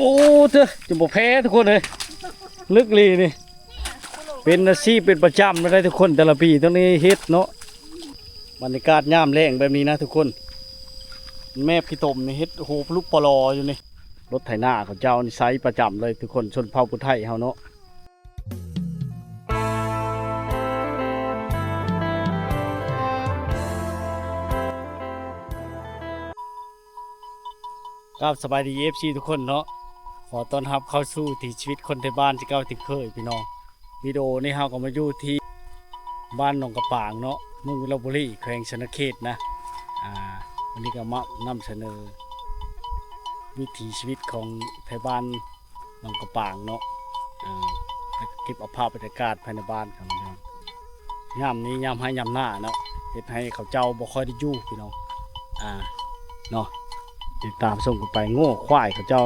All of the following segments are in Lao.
ໂອ້ ເຕີ ຈະບໍ່ແພ້ທຸກຄົນເອີຍ ເລິກອີ່ຫຼີນີ້ ເປັນອາຊີບເປັນປະຈຳເລີຍທຸກຄົນ ແຕ່ລະປີຕ້ອງໄດ້ເຮັດເນາະ. ບັນຍາກາດຍາມແລ້ງແບບນີ້ນະທຸກຄົນ ແມບຂີ້ຕົມນີ້ເຮັດໂຫປະລຸປະລໍຢູ່ນີ້ ລົດໄຖນາເຂົາເຈົ້ານີ້ໃຊ້ປະຈຳເລີຍທຸກຄົນ ຊົນເຜົ່າຜູ້ໄທເຮົາເນາະ. ກາບສະບາຍດີ ເອັຟຊີ ທຸກຄົນເນາະ ຂໍຕ້ອນຮັບເຂົ້າສູ່ວິຖີຊີວິດຄົນໄທບ້ານທີ່ເກົ່າທີ່ເຄີຍພີ່ນ້ອງ. ວິດີໂອນີ້ເຮົາກໍມາຢູ່ທີ່ບ້ານໜອງກະປາງເນາະ ເມືອງວິລະບູລີ ແຂວງສະຫວັນນະເຂດນະ. ອ່າ ວັນນີ້ກໍມານຳສະເໜີວິຖີຊີວິດຂອງໄທບ້ານ ໜອງກະປາງເນາະ ເອີ ເກັບເອົາພາບບັນຍາກາດພາຍໃນບ້ານກັນເນາະ. ຍາມນີ້ຍາມໄຮ່ຍາມນາເນາະ ເຮັດໃຫ້ເຂົາເຈົ້າບໍ່ຄ່ອຍໄດ້ຢູ່ພີ່ນ້ອງ ອ່າ ເນາະ ຕິດຕາມຊົມກັນໄປ. ງົວຄວາຍເຂົາເຈົ້າ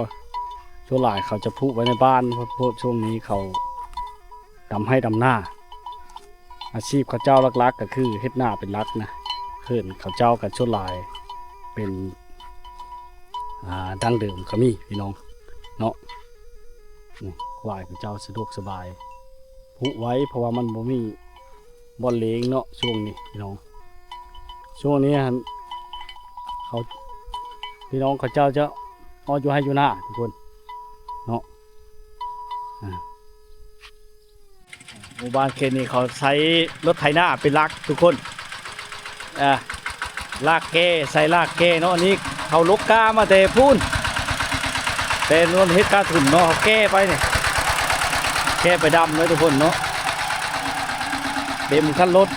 ສ່ວນຫຼາຍເຂົາຈະຜູກໄວ້ໃນບ້ານ ເພາະຊ່ວງນີ້ເຂົາດຳໄຮ່ດຳນາ. ອາຊີບເຂົາເຈົ້າຫຼັກໆກໍຄືເຮັດນາເປັນຫຼັກນະ ເຮືອນເຂົາເຈົ້າກໍສ່ວນຫຼາຍເປັນ ອ່າ ດັ້ງເດີມກໍມີພີ່ນ້ອງເນາະ. ນີ້ ຄວາຍເຂົາເຈົ້າສະດວກສະບາຍ ຜູກໄວ້ ເພາະວ່າມັນບໍ່ມີບ່ອນເລງເນາະ ຊ່ວງນີ້ພີ່ນ້ອງ. ຊ່ວງນີ້ຫັ້ນ ເຂົາ ພີ່ນ້ອງເຂົາເຈົ້າຈະອອກຢູ່ໄຮ່ຢູ່ນາທຸກຄົນເນາະ ອ່າ. ໝູ່ບ້ານເຂດນີ້ເຂົາໃຊ້ລົດໄຖນາເປັນຫຼັກທຸກຄົນ ອ່າ ລາກແກ້ ໃຊ້ລາກແກ້ເນາະ. ອັນນີ້ເຂົາລົກກ້າມາແຕ່ພຸ້ນ ແຕ່ນວນເຮັດກ້າທຸນເນາະ ເຂົາແກ້ໄປນີ້ ແກ້ໄປດຳເດີທຸກຄົນເນາະ ເຕັມຄັນລົດ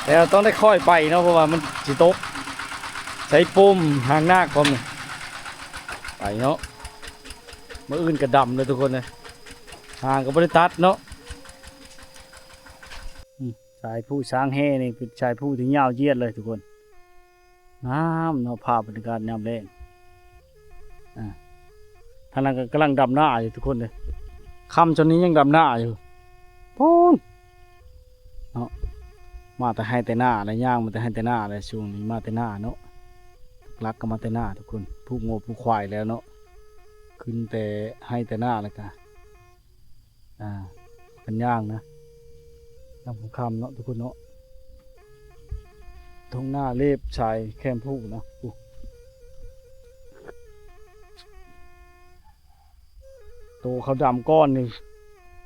ແຕ່ຕ້ອງໄດ້ຄ່ອຍໄປເນາະ ເພາະວ່າມັນຊິຕົກ ໃຊ້ໂປ້ມຫາງນາກພ້ອມນີ້ ໄປເນາະ. ມື້ອື່ນກໍດຳເລີຍທຸກຄົນເອີຍ ຫາງກໍບໍ່ໄດ້ຕັດເນາະ. ອືມ ສາຍພູຊ້າງແຮ່ນີ້ເປັນສາຍພູທີ່ຍາວຢຽດເລີຍທຸກຄົນ ງາມເນາະ ພາບບັນຍາກາດຍາມແລງ. ອ່າ ທາງນັ້ນກໍກຳລັງດຳນາຢູ່ທຸກຄົນເອີຍ ຄ່ຳຊ່ວງນີ້ຍັງດຳນາຢູ່ພຸ້ນ ເນາະ ມາແຕ່ໄຮ່ແຕ່ນາແຫຼະ ຍ່າງມາແຕ່ໄຮ່ແຕ່ນາແຫຼະ ຊ່ວງນີ້ມາແຕ່ນາເນາະ ຫຼັກໆກໍມາແຕ່ນາທຸກຄົນ ຜູກງົວຜູກຄວາຍແລ້ວເນາະ ຂຶ້ນແຕ່ໄຮ່ແຕ່ນາແລ້ວກະ ອ່າ ກັນຍ່າງນະ ຍາມຄ່ຳໆເນາະທຸກຄົນເນາະ ທົ່ງນາເລບຊາຍແຄມພູນະ ໂຕເຂົາດຳກ່ອນນີ້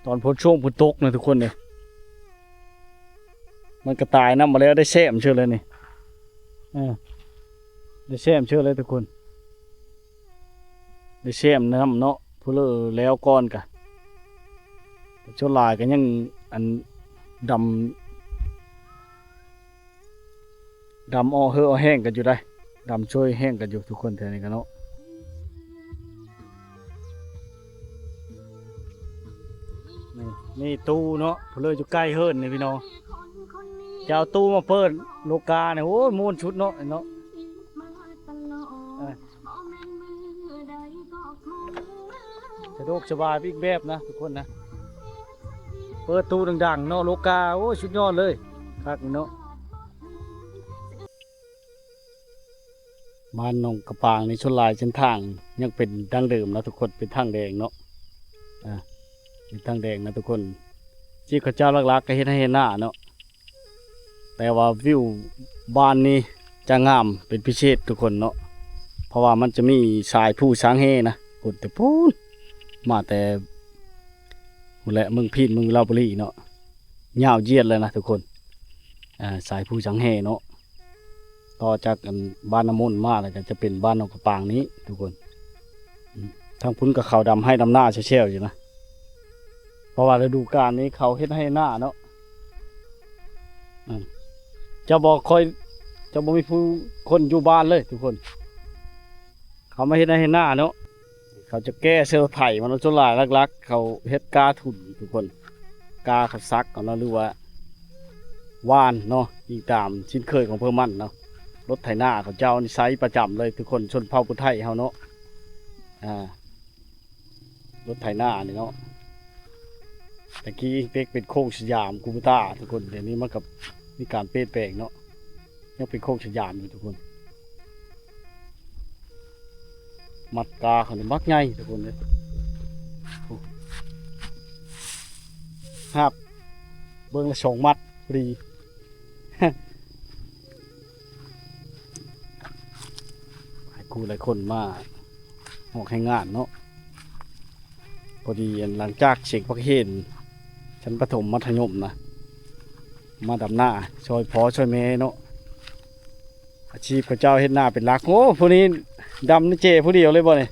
ຕອນຝົນ ຊ່ວງຝົນຕົກນະທຸກຄົນເອີຍ ມັນກະຕາຍນຳມາແລ້ວ ໄດ້ແຊ້ມເຊີຍເລີຍນີ້ ເອີ ໄດ້ແຊ້ມເຊີຍເລີຍທຸກຄົນ ໄດ້ແຊ້ມນຳເນາະ ຜູ້ເລີແລ້ວກ່ອນກະ ສ່ວນຫຼາຍກະຍັງ ອັນ ດຳ ດຳອໍເຫີອໍແຫ້ງກັນຢູ່ໃດ໋ ດຳຊ່ວຍແຫ້ງກັນຢູ່ທຸກຄົນແຖວນີ້ກະເນາະ. ນີ້ ນີ້ຕູ້ເນາະ ຜູ້ເລີຢູ່ໃກ້ເຮືອນນີ້ພີ່ນ້ອງ ຈະເອົາຕູ້ມາເປີດໂລການີ້ ໂອ້ຍ ມ່ວນສຸດເນາະ ເນາະ ເອີ. ສະດວກສະບາຍໄປອີກແບບນະທຸກຄົນນະ ເປີດຕູ້ດັງໆເນາະ ໂລກາ ໂອ້ຍ ສຸດຍອດເລີຍ ຄັກເນາະ. ບ້ານໜອງກະປາງນີ້ ສ່ວນຫຼາຍເສັ້ນທາງຍັງເປັນດັ້ງເດີມເນາະທຸກຄົນ ເປັນທາງແດງເນາະ ອ່າ ເປັນທາງແດງນະທຸກຄົນ ຊີວິດເຂົາເຈົ້າຫຼັກໆກໍເຮັດໄຮ່ເຮັດນາເນາະ. ແຕ່ວ່າວິວບ້ານນີ້ຈະງາມເປັນພິເສດທຸກຄົນເນາະ ເພາະວ່າມັນຈະມີສາຍພູຊ້າງແຮ່ນະ ພຸ້ນແຕ່ພຸ້ນ ມາແຕ່ພຸ້ນແຫຼະ ເມືອງພີນ ເມືອງວິລະບູລີເນາະ ຍາວຢຽດເລີຍນະທຸກຄົນ ອ່າ ສາຍພູຊ້າງແຮ່ເນາະ ຕໍ່ຈາກ ອັນ ບ້ານນ້ຳມົນມາແລ້ວກໍຈະເປັນບ້ານໜອງກະປາງນີ້ທຸກຄົນ ອືມ ທາງພຸ້ນກໍເຂົາດຳໄຮ່ດຳນາແຊວໆຢູ່ນະ ເພາະວ່າລະດູການນີ້ເຂົາເຮັດໄຮ່ນາເນາະ ອືມ ຈະບໍ່ຄ່ອຍ ຈະບໍ່ມີຜູ້ຄົນຢູ່ບ້ານເລີຍທຸກຄົນ ເຂົາມາເຮັດໄຮ່ເຮັດນາເນາະ ເຂົາຈະແກ່ໃສ່ລົດໄຖມາເນາະ ສ່ວນຫຼາຍຫຼັກໆເຂົາເຮັດກ້າທຸນທຸກຄົນ ກ້າເຂົາສັກເອົາເນາະ ຫຼືວ່າຫວ່ານເນາະ ອີງຕາມເຊັ່ນເຄີຍຂອງເພິ່ນມັນເນາະ ລົດໄຖນາເຂົາເຈົ້ານີ້ໃຊ້ປະຈຳເລີຍທຸກຄົນ ຊົນເຜົ່າຜູ້ໄທເຮົາເນາະ ອ່າ ລົດໄຖນານີ້ເນາະ ແຕ່ກີ້ເປັນໂຄ້ງສະຫຍາມ ຄູໂບຕ້າ ທຸກຄົນ ດຽວນີ້ມັນກໍມີການປ່ຽນແປງເນາະ ຍັງເປັນໂຄ້ງສະຫຍາມຢູ່ທຸກຄົນ ມັດກາເຂົານີ້ມັກໃຫຍ່ທຸກຄົນເອີຍ ໂອ້ ຮັບເບິ່ງລະສອງມັດພໍດີ ຫຼາຍຄູ່ຫຼາຍຄົນມາຮອກແຮງງານເນາະ ພໍດີອັນຫຼັງຈາກເສັກພັກເຫນ ຊັ້ນປະຖົມມັດທະຍົມນະ ມາດຳນາຊ່ອຍພໍ່ຊ່ອຍແມ່ເນາະ ອາຊີບເຂົາເຈົ້າເຮັດນາເປັນຫຼັກ. ໂອ້ ຜູ້ນີ້ດຳໃນເຈຜູ້ດຽວເລີຍບໍ່ນີ້?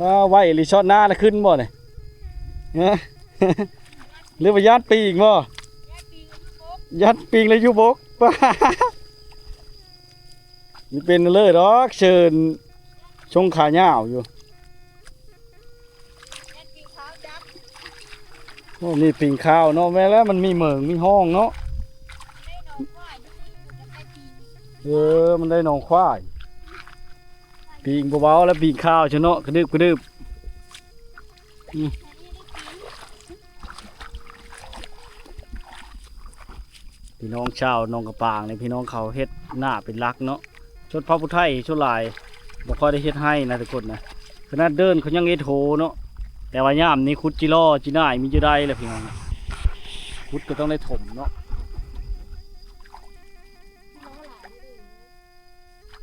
ວ້າ ໄວອີ່ຫຼີ ຊອດນາລະຂຶ້ນບໍ່ນີ້? ຮະ ຫຼືວ່າຢ້ານປີງບໍ່? ຢ້ານປີງແລ້ວຢູ່ບົກ ນີ້ເປັນເລີດດອກ ເຊີນຊົງຂາຍາວຢູ່. ໂອ້ ມີປີງຂາວເນາະ ແມ່ນແລ້ວ ມັນມີເໝິງມີຮ່ອງເນາະ ເອີ ມັນໄດ້ໜອງຄວາຍ ປີງບໍ່ເບົາແລ້ວ ປີງຂາວຊະເນາະ ກະດຶບກະດຶບ ອືມ. ພີ່ນ້ອງຊາວໜອງກະປາງນີ້ ພີ່ນ້ອງເຂົາເຮັດນາເປັນຫຼັກເນາະ ຊົນເຜົ່າຜູ້ໄທສ່ວນຫຼາຍບໍ່ຄ່ອຍໄດ້ເຮັດໄຮ່ນະທຸກຄົນນະ ຂະໜາດເດີ່ນເຂົາຍັງເຮັດໂຫເນາະ ແຕ່ວ່າຍາມນີ້ຂຸດຈີລໍຈີໜ້າຍມີຢູ່ໃດລະພີ່ນ້ອງ ຂຸດກໍຕ້ອງໄດ້ຖົມເນາະ.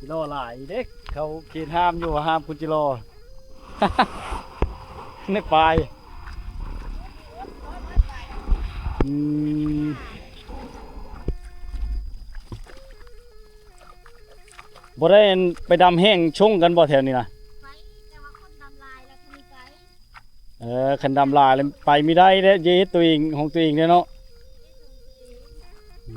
ຈີລໍຫຼາຍເດ້ ເຂົາເຂດຫ້າມຢູ່ ຫ້າມຂຸດຈີລໍ ໃນປາຍ ອືມ ບໍ່ໄດ້ໄປດຳແຫ້ງຊົງກັນບໍ່ແຖວນີ້ນະ? ໄປ ແຕ່ວ່າຄົນດຳຫຼາຍແລ້ວບໍ່ໄດ້ໄປ. ເອີ ຄັນດຳຫຼາຍແລ້ວໄປມີໄດ້ເດ້ ເຮັດຕົວເອງ ຂອງຕົວເອງເດ້ເນາະ ອື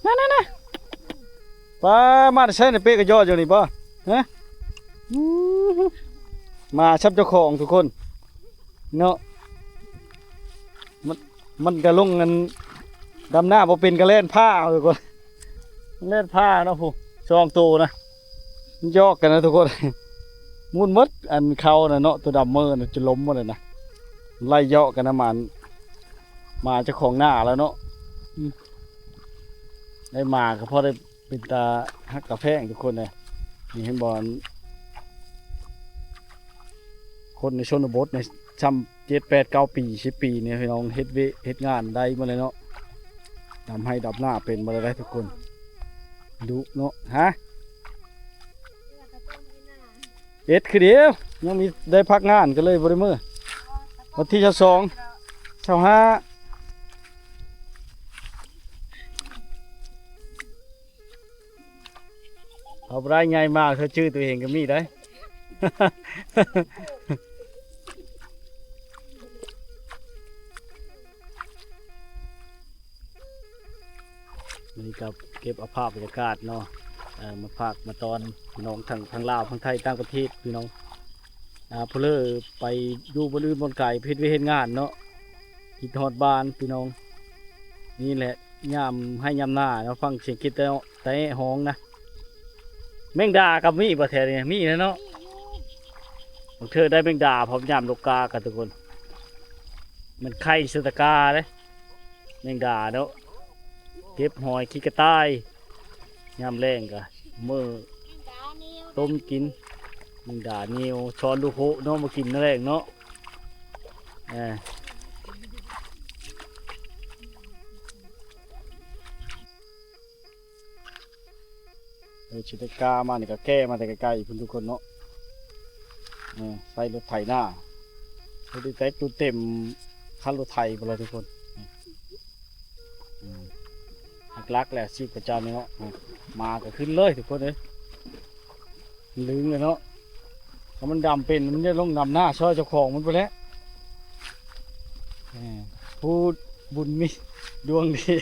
ມ ນັ້ນໆໆ ປາ ມາແຕ່ໃສນະ ເປກະຢອດຢູ່ນີ້ບໍ່? ຮະ ອືມ ມາຊຳເຈົ້າຂອງທຸກຄົນເນາະ ມັນ ມັນກະລົງອັນ ດຳນາບໍ່ເປັນກະແລ່ນພ້າເອົາທຸກຄົນ ແລ່ນພ້າເນາະ ຜູ້ສອງໂຕນະ ມັນຢອກກັນນະທຸກຄົນ ໝຸ່ນໝົດ ອັນເຂົານະເນາະ ໂຕດຳເມີນະ ຈະລົ້ມໝົດແລ້ວນະ ໄລ່ເຢາະກັນນະ ໝາ ໝາເຈົ້າຂອງນາແລ້ວເນາະ ອືມ ໄດ້ໝາກໍພໍໄດ້ ເປັນຕາຮັກຕາແພງທຸກຄົນເອີຍ ນີ້ເຫັນບໍ່ ອັນ ຄົນໃນຊົນນະບົດນີ້ ຊ່ຳເຈັດ ແປດ ເກົ້າປີ ສິບປີນີ້ ພີ່ນ້ອງ ເຮັດວຽກເຮັດງານໄດ້ໝົດເລີຍເນາະ ດຳໄຮ່ດຳນາເປັນໝົດເລີຍເດ້ທຸກຄົນ ດຸເນາະ ຮະ ເຮັດຄືດຽວ ຍັງມີໄດ້ພັກງານ ກໍເລີຍບໍ່ໄດ້ເມືອ ວັນທີຊາວສອງ ຊາວຫ້າ ເອົາບໍ່ໄດ້ ໃຫຍ່ມາກ ເຂົາຈື່ຕົວເອງກໍມີໄດ໋. ນີ້ກໍເກັບເອົາພາບບັນຍາກາດເນາະ ເອີ ມາຝາກມາຕ້ອນພີ່ນ້ອງທັງ ທັງລາວ ທັງໄທ ຕ່າງປະເທດ ພີ່ນ້ອງ ອ່າ ຜູ້ເລີໄປຢູ່ບ່ອນອື່ນບ່ອນໄກ ເຮັດວຽກເຮັດງານເນາະ ຄິດຮອດບ້ານພີ່ນ້ອງ ນີ້ແຫຼະ ຍາມໄຮ່ຍາມນາເນາະ ຟັງສຽງກິດແຕ່ ແຕ່ຮ້ອງນະ ແມງດາກໍມີບໍ່ແຖວນີ້? ມີແຫຼະເນາະ ບາງເທື່ອໄດ້ແມງດາພ້ອມຍາມລົກກາກັນທຸກຄົນ ມັນໄຂ່ໃສ່ຕະກາເດ້ ແມງດາເນາະ ເກັບຫອຍຂີ້ກະຕ່າຍ ຍາມແລງກະມື້ຕົ້ມກິນ ແມງດາໜຽວ ຊ້ອນລູກໂຮະເນາະ ມາກິນຍາມແລງເນາະ ເອີ. ເອີ ຊິໄດ້ກ້າມານີ້ກໍແກ່ມາແຕ່ໄກໆພຸ້ນທຸກຄົນເນາະ ເອີ ໃສ່ລົດໄຖນາ ໄດ້ແຕກຈົນເຕັມຄັນລົດໄຖພຸ້ນລະທຸກຄົນ ເອີ ຫຼັກໆແລ້ວອາຊີບຂະເຈົ້ານີ້ເນາະ ເອີ ມາກໍຂຶ້ນເລີຍທຸກຄົນເອີຍ ລຶງເລີຍເນາະ ຖ້າມັນດຳເປັນ ມັນຈະລົງດຳນາຊ່ອຍເຈົ້າຂອງມັນພຸ້ນແຫຼະ ເອີ ຜູ້ບຸນມີດວງດີ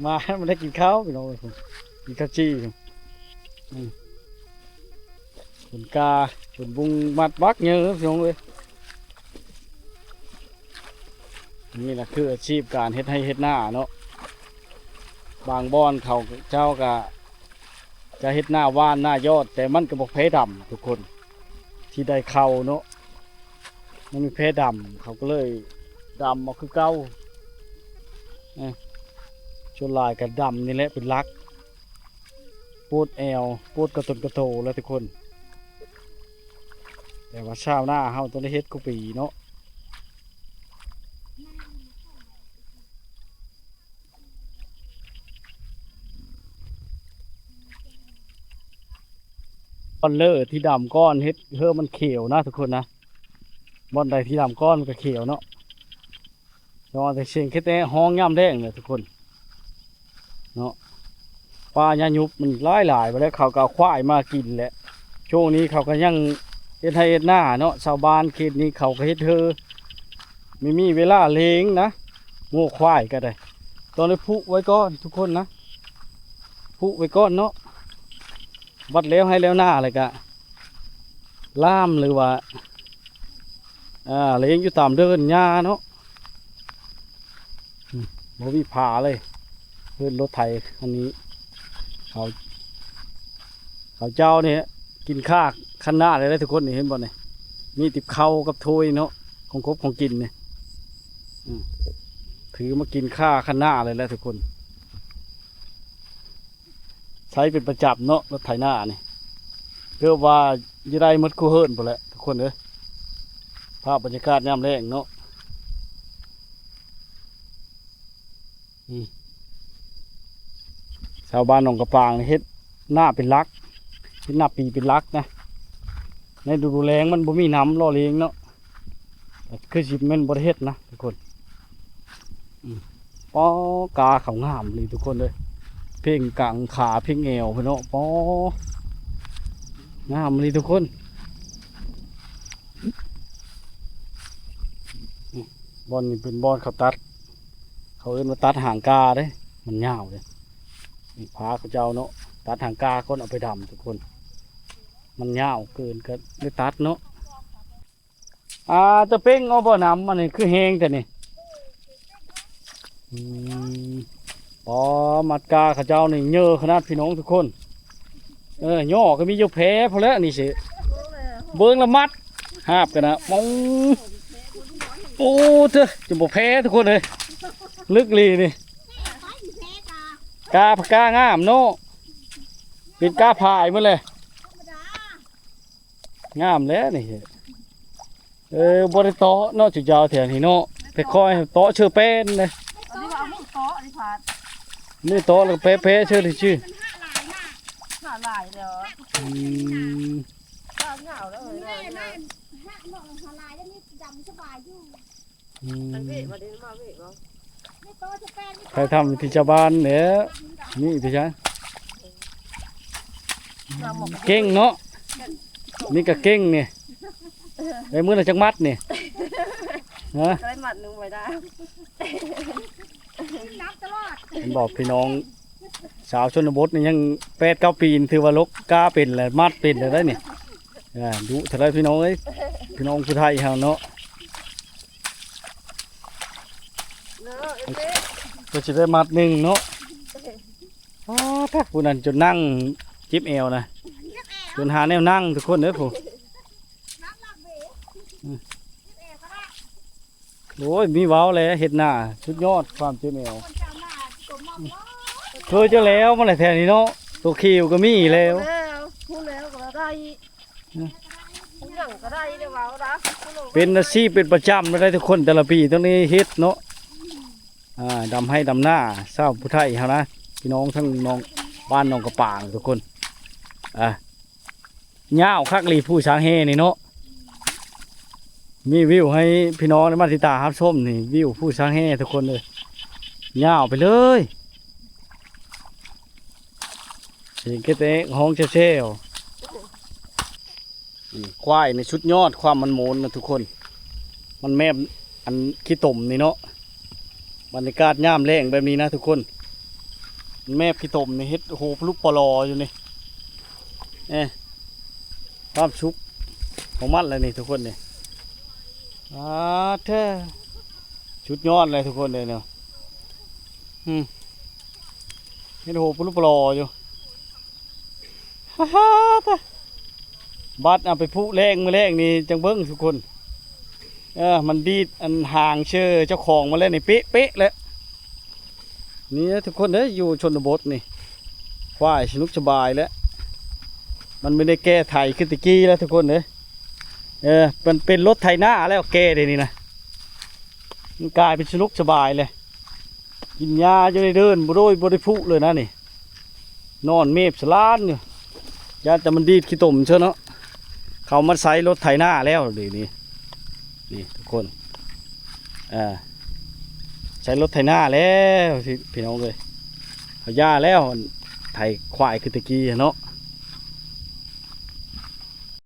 ມາໃຫ້ມັນໄດ້ກິນເຂົ້າ ພີ່ນ້ອງເອີຍ ກິນເຂົ້າຈີ່ ອືມ ເປັນກາ ເປັນບຸງມັດບັກເຍ ພີ່ນ້ອງເອີຍ ນີ້ລະຄືອາຊີບການເຮັດໄຮ່ເຮັດນາເນາະ ບາງບ່ອນເຂົາເຈົ້າກະ ຈະເຮັດນາຫວ່ານນາຢອດ ແຕ່ມັນກໍບໍ່ແພ້ດຳທຸກຄົນ ທີ່ໄດ້ເຂົ້າເນາະ ມັນມີແພ້ດຳ ເຂົາກໍເລີຍດຳເອົາຄືເກົ່າ ເອີ ສ່ວນຫຼາຍກໍດຳນີ້ແຫຼະເປັນຫຼັກ ໂປດແອວ ໂປດກະຕົນກະໂຕແລ້ວທຸກຄົນ. ແຕ່ວ່າຊາວນາເຮົາຕ້ອງໄດ້ເຮັດຄູ່ປີເນາະ. ບ່ອນເລີທີ່ດຳກ່ອນເຮັດເຮີມັນຂຽວນະທຸກຄົນນະ. ບ່ອນໃດທີ່ດຳກ່ອນມັນກະຂຽວເນາະ. ແຕ່ວ່າແຕ່ສຽງແຄ່ແຕ່ຮ້ອງຍາມແລງແຫຼະທຸກຄົນເນາະ. ປ່າຫຍ້າຍຸບມັນຫຼາຍໆ ບັດແລ້ວເຂົາກໍເອົາຄວາຍມາກິນແຫຼະ. ຊ່ວງນີ້ເຂົາກໍຍັງເຮັດໄຮ່ເຮັດນາເນາະ. ຊາວບ້ານເຂດນີ້ເຂົາກໍເຮັດເຮີ ມີ ມີເວລາເລງນະ ງົວຄວາຍກໍໄດ້. ຕ້ອງໄດ້ຜຸໄວ້ກ່ອນທຸກຄົນນະ ຜຸໄວ້ກ່ອນເນາະ. ບັດແລ້ວໄຮ່ແລ້ວນາແລ້ວກະລ່າມ ຫຼືວ່າ ອ່າ ເລງຢູ່ຕາມເດີ່ນຫຍ້າເນາະ. ອືມ ບໍ່ມີຜາເລີຍ. ເພິ່ນລົດໄຖອັນນີ້ ເຂົາ ເຂົາເຈົ້ານີ້ກິນຂ້າຄັນນາເລີຍເດ້ທຸກຄົນ. ນີ້ເຫັນບໍ່ນີ້ ມີຕິບເຂົ້າກັບຖ້ວຍເນາະ ຂອງຄົບຂອງກິນນີ້. ອືມ ຖືມາກິນຂ້າຄັນນາເລີຍແຫຼະທຸກຄົນ. ໃຊ້ເປັນປະຈຳເນາະ ລົດໄຖນານີ້ ເກືອບວ່າຈະໄດ້ໝົດຄູ່ເຮືອນພຸ້ນແຫຼະທຸກຄົນເອີຍ. ພາບບັນຍາກາດຍາມແລງເນາະ. ອືມ ຊາວບ້ານໜອງກະປາງນີ້ເຮັດນາເປັນຫຼັກ ເຮັດນາປີເປັນຫຼັກນະ. ໃນລະດູແລ້ງມັນບໍ່ມີນ້ຳຫຼໍ່ລ້ຽງເນາະ. ຄືຊິແມ່ນບໍ່ໄດ້ເຮັດນະທຸກຄົນ. ອືມ ປໍ ກາເຂົາງາມອີ່ຫຼີທຸກຄົນເອີຍ. ເພງກາງຂາເພງແອວພຸ້ນເນາະ. ປໍ ງາມອີ່ຫຼີທຸກຄົນ. ອືມ ບ່ອນນີ້ເປັນບ່ອນເຂົາຕັດ ເຂົາເອີ້ນວ່າຕັດຫາງກາເດ້ ມັນຍາວເດ້. ນີ້ພາເຂົາເຈົ້າເນາະ ຕັດຫາງກາກ່ອນເອົາໄປດຳທຸກຄົນ. ມັນຍາວເກີນກໍໄດ້ຕັດເນາະ. ອ່າ ຕະເປັງເອົາບໍ່ ນ້ຳອັນນີ້ຄືແຮງແທ້ນີ້. ອືມ ອໍ ມັດກາເຂົາເຈົ້ານີ້ເຍີຂະໜາດພີ່ນ້ອງທຸກຄົນ. ເອີ ຍໍກໍມີຢູ່ແພພຸ້ນແຫຼະນີ້ຊິ ເບິ່ງລະມັດຫາບກັນນະ. ໂອ້ ໂອ້ເຕີ ຈະບໍ່ແພທຸກຄົນເອີຍ ລຶກອີ່ຫຼີນີ້. ກາ ກາງາມເນາະ ເປັນກາພາຍໝົດເລີຍ. ງາມແຫຼະນີ້. ເອີ ບໍ່ໄດ້ເຕາະເນາະ ຈຸເຈົ້າແຖວນີ້ເນາະ ແຕ່ຄ່ອຍເຕາະເຊີແປ້ນເດ້. ອັນນີ້ວ່າເອົາມືເຕາະ ອັນນີ້ພາດ ມືເຕາະແລ້ວແປະໆເຊີຊື່ໆ. ຫາຫຼາຍແລ້ວ. ອືມ ຫາວແລ້ວເອີຍ. ອືມ ໃຜທຳທີ່ຊາວບ້ານແຫຼະ ນີ້ທີ່ຊະ ເກັ່ງເນາະ. ນີ້ກໍເກັ່ງນີ້ ໄດ້ມື້ລະຈັກມັດນີ້ ຮະ? ໄດ້ມັດໜຶ່ງໄວ້ໄດ້ ເຫັນບໍ່ພີ່ນ້ອງ ຊາວຊົນນະບົດນີ້ຍັງແປດເກົ້າປີ ຖືວ່າລົກກ້າເປັນແລ້ວ ມັດເປັນແລ້ວໄດ໋ນີ້. ອ່າ ດຸເທົ່າໃດພີ່ນ້ອງເອີຍ ພີ່ນ້ອງຜູ້ໄທເຮົາເນາະ. ເອີ ເອີ ກໍຊິໄດ້ມັດໜຶ່ງເນາະ. ອໍ ຕາ ຜູ້ນັ້ນຈົນນັ່ງເຈັບແອວນະ ຈົນຫາແນວນັ່ງທຸກຄົນເດີຜູ້. ໂອ້ຍ ມີເວົ້າແຫຼະ ເຮັດນາສຸດຍອດຄວາມເຈັບແອວ. ເຄີຍຈະແລ້ວມາແຫຼະແຖວນີ້ເນາະ ໂຕຂຽວກໍມີແລ້ວ ແລ້ວ ຜູ້ແລ້ວກໍໄດ້ ຫຍັງກໍໄດ້ເດ້ເວົ້ານະ ເປັນອາຊີບເປັນປະຈຳໄດ້ທຸກຄົນ ແຕ່ລະປີຕ້ອງໄດ້ເຮັດເນາະ. ອ່າ ດຳໄຮ່ດຳນາ ຊາວຜູ້ໄທເຮົານະ ພີ່ນ້ອງທັງໜອງ ບ້ານໜອງກະປາງທຸກຄົນ. ອ່າ ຍາວຄັກອີ່ຫຼີພູຊ້າງແຮ່ນີ້ເນາະ ມີວິວໃຫ້ພີ່ນ້ອງໄດ້ມາຕິດຕາມຮັບຊົມນີ້ ວິວພູຊ້າງແຮ່ທຸກຄົນເອີຍ ຍາວໄປເລີຍ. ສຽງແກແຕກຮ້ອງແຊວໆ. ອືມ ຄວາຍນີ້ສຸດຍອດຄວາມມັນໂມນນະທຸກຄົນ ມັນແມບອັນຂີ້ຕົມນີ້ເນາະ. ບັນຍາກາດຍາມແລ້ງແບບນີ້ນະທຸກຄົນ ມັນແມບຂີ້ຕົມນີ້ ເຮັດໂຫປະລຸປະລໍຢູ່ນີ້. ເອີ ຄວາມສຸກຂອງມັນແຫຼະນີ້ທຸກຄົນນີ້. ອາ ແທ້ ສຸດຍອດເລີຍທຸກຄົນເອີຍເນາະ. ອືມ ເຮັດໂຫປະລຸປະລໍຢູ່. ຮາໆ ຕາ ບັດເອົາໄປຜຸແລ້ງ ມື້ແລ້ງນີ້ຈັ່ງເບິ່ງທຸກຄົນ. ເອີ ມັນດີດອັນຫາງເຊີເຈົ້າຂອງມາແລ້ວນີ້ ເປະໆ ແລ້ວ. ນີ້ນະທຸກຄົນເດີ ຢູ່ຊົນນະບົດນີ້ ควายสนุกสบายแล้ว มันไม่ได้แก้ไถคือตะกี้แล้วทุกคนเอ้ย เออ มันเป็นรถไถนาแล้วแก้เดี๋ยวนี้นะ มันกลายเป็นสนุกสบายเลย กินหญ้าอยู่ในเดินบ่โดยบ่ได้พุเลยนะนี่ นอนเมบสลานอยู่ ย่านแต่มันดีดขี้ตมเชียวเนาะ เขามาใช้รถไถนาแล้วเดี๋ยวนี้ นี่ทุกคน อ่า ใช้รถไถนาแล้วพี่ พี่น้องเอ้ย เอาหญ้าแล้ว ไถควายคือตะกี้เนาะ